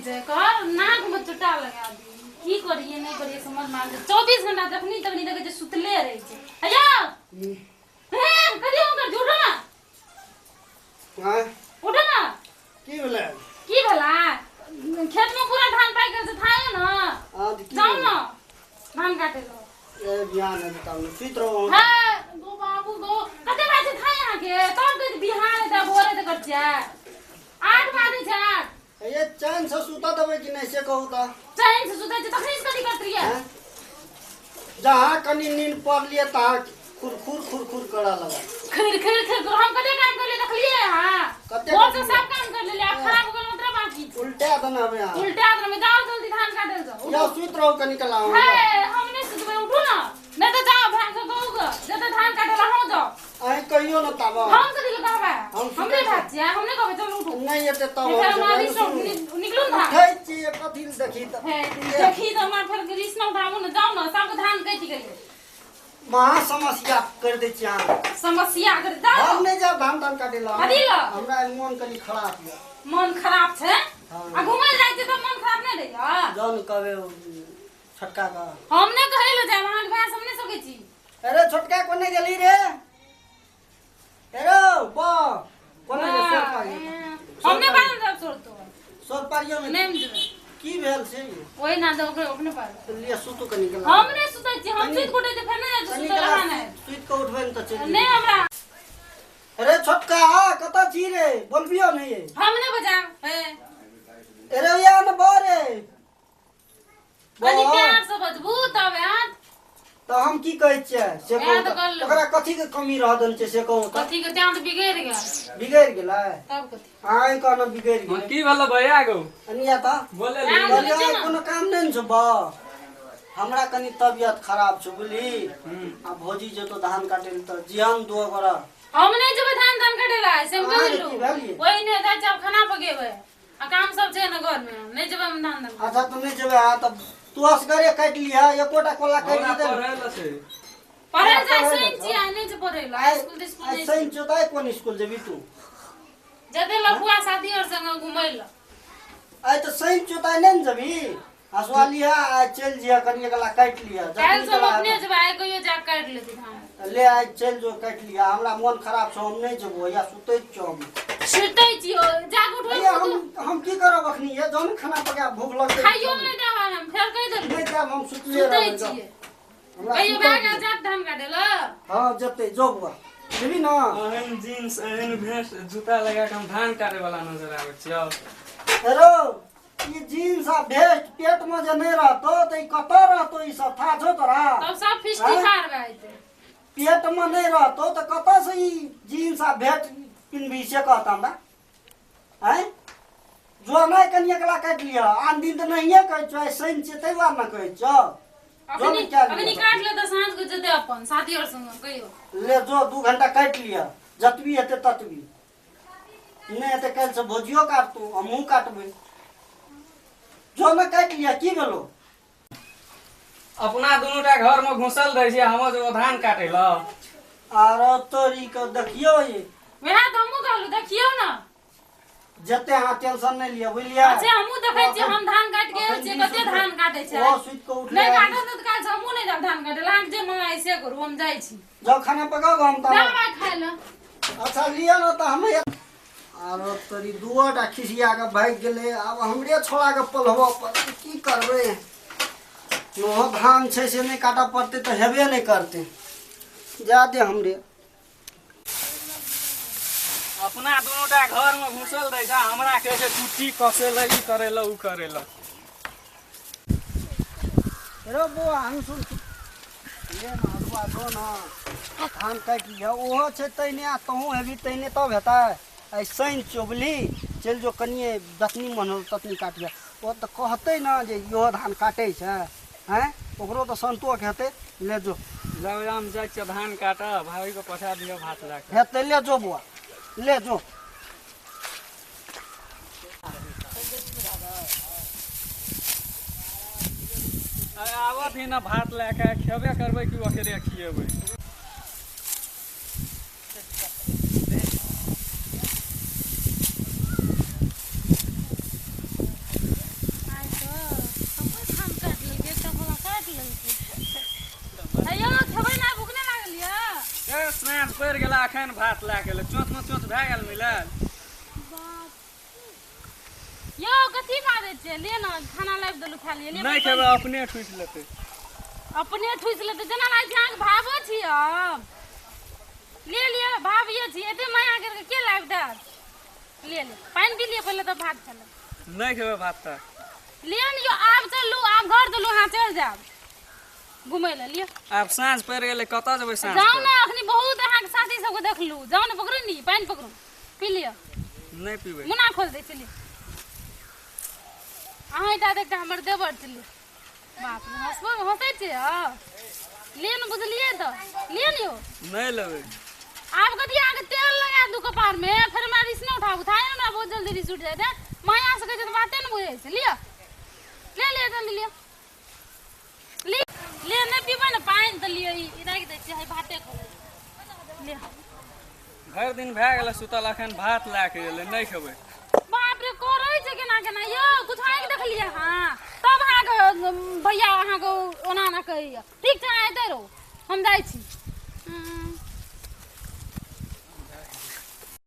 छै कहर नाक में चोटा लगा दी की करिए नहीं करिए समझ में आबै 24 घंटा जखनी तखनी देखै छै सुतले रहै छै अयो हे करियो हुनकर झूठो ना आँय उठो ना की भेलै की भेला खेत में पूरा धान पाकि गेल छै थाहे ना हाँ तऽ की जाउ भेलै? ना धान काटे लो ए बिहान हेतै तब ने सुति रहू हे गो बाबू गो कते बाजे थाहे अहाँके तब कहै छै बिहान हेतै भोर हेतै कटिया 8 बाजै छै 8 ये चैन से सुतऽ देबै कि नहि से कहू तऽ चैन से सुतै छै तखनी से कथी करत रहियै आँय? जहाँ कनि नींद पड़लियै तहाँ खुरखुर खुरखुर करऽ लगल खिर खिर खिर खिर हम कते काम कर लिए देखलिए हां कते भोर से करलियै? सब काम कर लेलिए आब खराब हो गेल मतलब बाकी छै। उल्टा देने हमे अहाँ उल्टा आदमी में जाओ जल्दी धान काटे जाओ या सुति रहू कनि कला हे हम नहीं सुतबै उठू ना नहीं तो जाओ भाग के कहू के जते धान काटे ला हम जाओ अहीं कहियो न ताब हम कथी लए कहबै हम सुतै हमरे भाग छियै हम नहीं कहबै चलू उठू नहि एते तब फेर हम हमरा जेबै। रिस सुनू। निकलू ना उठै छियै कथी लए देखी तऽ हे देखी तऽ हमरा फेर रिस ना उठाबू ना जाओ ना सबके धान कटि गेलै महा समस्या कर दै छी अहाँ समस्या कर जाओ हम नहि जायब धान तान काटे ला कथी लए? हमरा मोन कनि खराब यऽ मन खराब छै हाँ। आ घुमै लए जाइ छियै तऽ मन खराब नहि रहैया जौन कहबै छोटका के हम नहि कहै लए जायब अहाँके भाय सब नहि सकै छी अरे छोटका कोने गेली रे अरे बा कोने गेल सोर पारियो हम नहि बाजल जायब छोड़ तो सोर पारियो में नहि हम जेबै की भेल छै ओहि ना दे ओकरे अपने पार तो लिअ सुतू कनि कला हम नहि सुतै छी हम सुति उठै छी फेर नहि जाइ छी कनि सुतै कला लए नहि सुति कऽ उठबै ने तऽ चलि नहि हमरा अरे छोटका कतऽ छी रे बोलबियो नहीं हम नहि बजायब हे अरे या न बा रे कनि बा। प्यार से बजबू तब आयत तऽ हम की कहै छियै से इएह कहू तऽ तऽ। कहलहुँ। ओकरा कथी के कमी रह देल छै से कहू तऽ कथी के तें तऽ बिगड़ि गेल बिगड़ि गेलै तब कथी आइ कहना बिगड़ि हाँ, गेलै की भेलो भैया गो अनिया तऽ बोले आँय। कहलियै, आइ कोनो काम नहि ने छौ बा हमरा कनि तबियत खराब छौ बुझली आ भौजी जेतो धान काटै लए तऽ जियान दुआ ओकरा हम नहि जेबै धान तान काटै लए से हम कहि अहाँके की देलहुँ भेल ये? ओहि नहि जाइ छी आब खाना पकेबै आ काम सब छै ने घर में नहि जेबै हम धान धान अच्छा तू नहि जेबै अहाँ तऽ तू असगरे काटि लिह एकोटा कोला काटि हमरा लिह पढ़े ला छै पढ़ै जाइ पढ़ै शनि लए छियै आइ नहि छै पढ़ै लए आइ स्कूल तिस्कुल आइ नहि शनि छौ तऽ आइ कोन स्कूल जेबही तू जते लफुआ साथी और संग घुमै लए आइ तऽ शनि छौ तऽ आइ नहि ने जेबही हँसुआ लिह आइ चलि जइह कनिए कला काटि लिह काल्हि जखनी सब कला अपने जेबै आइ कहियो जा कऽ काटि लेतै धान ले आइ चलि जो काटि लिह हमरा मोन खराब छौ हम नहि जेबो या सुतै छियौ हम सुतै छियो जा कऽ उठबै भैया हम हम की करब अखनी ये जहन खाना पका भूख लगतै खाइयो नहि देब हम फेर कहि देलहुँ नहि देब हम सुतले सुतै रहबै जाउ। छियै हमरा कहियो सुतऽ भए गेल दिअ। जायब धान काटै लए हँ जेतै जो बुआ जेबही ने एहन जींस एहन भेस जूता लगा के हम धान काटे वाला नजर आबै छियौ हेलो ई जीन्स आ भेस्ट पेट में जे नहीं रहतो तो ई कतऽ रहतो ई सब था छौ तोरा तब सब फिस्टी आँय? खार भए जेतै पेट में नहीं रहतो तो कतऽ से ई जीन्स आ भेस्ट पिन्हबी से कहता हमरा आँय जो नहि कनि एकला काटि लिअ आन दिन तऽ नहिए कहै छौ आइ शनि छियै ताहि दुआरे ने कहै छौ जो अखनी ने कए अखनी लिअ काटि लेतै साँझ के जेतै अपन साथी और संग कहियो ले जो 2 घंटा काटि लिअ जतबी हेतै ततबी नहि हेतै काल्हिसँ भोजियो काटतू हमहूँ काटबै जो ने काटि लिअ की भेलो अपना दुनू टा घर में घुसल रहे छियै हमर जो धान काटे ल आरो तोरी के देखियो ये वएह तऽ हमहूँ कहलहुँ देखियौ ने जते अहाँ टेंशन नहि लिअ बुझलियै अच्छा हमहूँ देखै छियै हम धान काटि के आयल छियै कते धान काटै छै ओ सुति कऽ उठलै नहि काटत तऽ काल्हि हमहूँ नहि जायब धान काटै लए अहाँके जे मन आइ से करू हम जाइ छी जाउ खाना पकाउ हम तऽ जाउ खाय लए अच्छा लिअ ने तऽ हमे आरो तोरी दुओ टा खिसिया कऽ भागि गेलै आब हमरे छोड़ा के पलहबऽ पड़तै की करबै ओहो धान छै से नहि काटऽ पड़तै तऽ हेबे नहि करतै जा दे हमरे अपना दुनू टा घर में घुसल रहे छै हमरा कहै छै कुट्टी कसे ल ई करे ल उ करे ल रो बौआ हम सुन ले ने हसुआ दो ने धान काटि लिअ ओहो छै तहिने आ तहूँ हेबी तहिने तब हेतै आइ शनि चौबली चलि जो कनिए जतनी मन होल ततनी काटिह ओ तऽ कहतै ने जे इहो धान काटै छै आँय ओकरो तऽ सन्तोष हेतै ले जो जाउ हम जाइ छियै धान काटऽ भाभी के पठा दियौ भात लए कऽ हेतै ले जो बौआ ले जो अरे आबत ही ना भात लए कऽ खेबे करबै कि ओकरे खिएबै साँझ पड़ि गेला अखन भात लए के एलै। चोंच मे चोंच भए गेल मिलल। बाप यौ, कथी बाजै छियै? ले ने, खाना लाबि देलहुँ, खा लिअ। नहि खेबै, अपने ठुसि लेतै। अपने ठुसि लेतै जेना लागै छै अहाँके भावो छी। अब ले लिअ, भाभिए छी, एते माया करके के लाबि देत? ले ले, पानि पी लिअ पहिले, तऽ भात खा लेब। नहि खेबै भात तऽ। लिअ ने यौ, आब चलू, आब घर चलू, अहाँ चलि जायब घुमै लए। लिअ। आब साँझ पड़ि गेलै, कतऽ जेबै साँझ जाउ कऽ? ने, अखनी बहुत अहाँके साथी सबके देखलू। जाउ ने, पकड़ू ने, पानि पकड़ू, पी लिअ। नहि पीबै। मुना खोल दै छलियै अहाँ एकटा एकटा हमर देवर छलियै। बाप रे, हँसबो हँसै छियै? हँ, ले ने, बुझलियै तऽ ले ने यौ। नहि लेबै। आब कथी अहाँके तेल लगा दू कपारमे, फेर हमरा रिस नहि उठाबू। थाहे हमरा बहुत जल्दी रिस उठि जाइ छै। माया से कहै छै तऽ बाते ने बुझै छै। लिअ, ले लिअ, जल्दी लिअ, ले ले। नहि पीबै ने पानि तऽ लिअ, ई राखि दै छियै, भाते खा लिअ। भरि दिन भए गेलै सुतल, अखन भात लए के एलै। नहि खेबै। बाप रे, करै छै केना केना यौ? कुछ आँखि देखलियै अहाँ? तब अहाँके भैया अहाँके ओना ओना कहैया। ठीक छै, अहाँ एतै रहू, हम जाइ छी।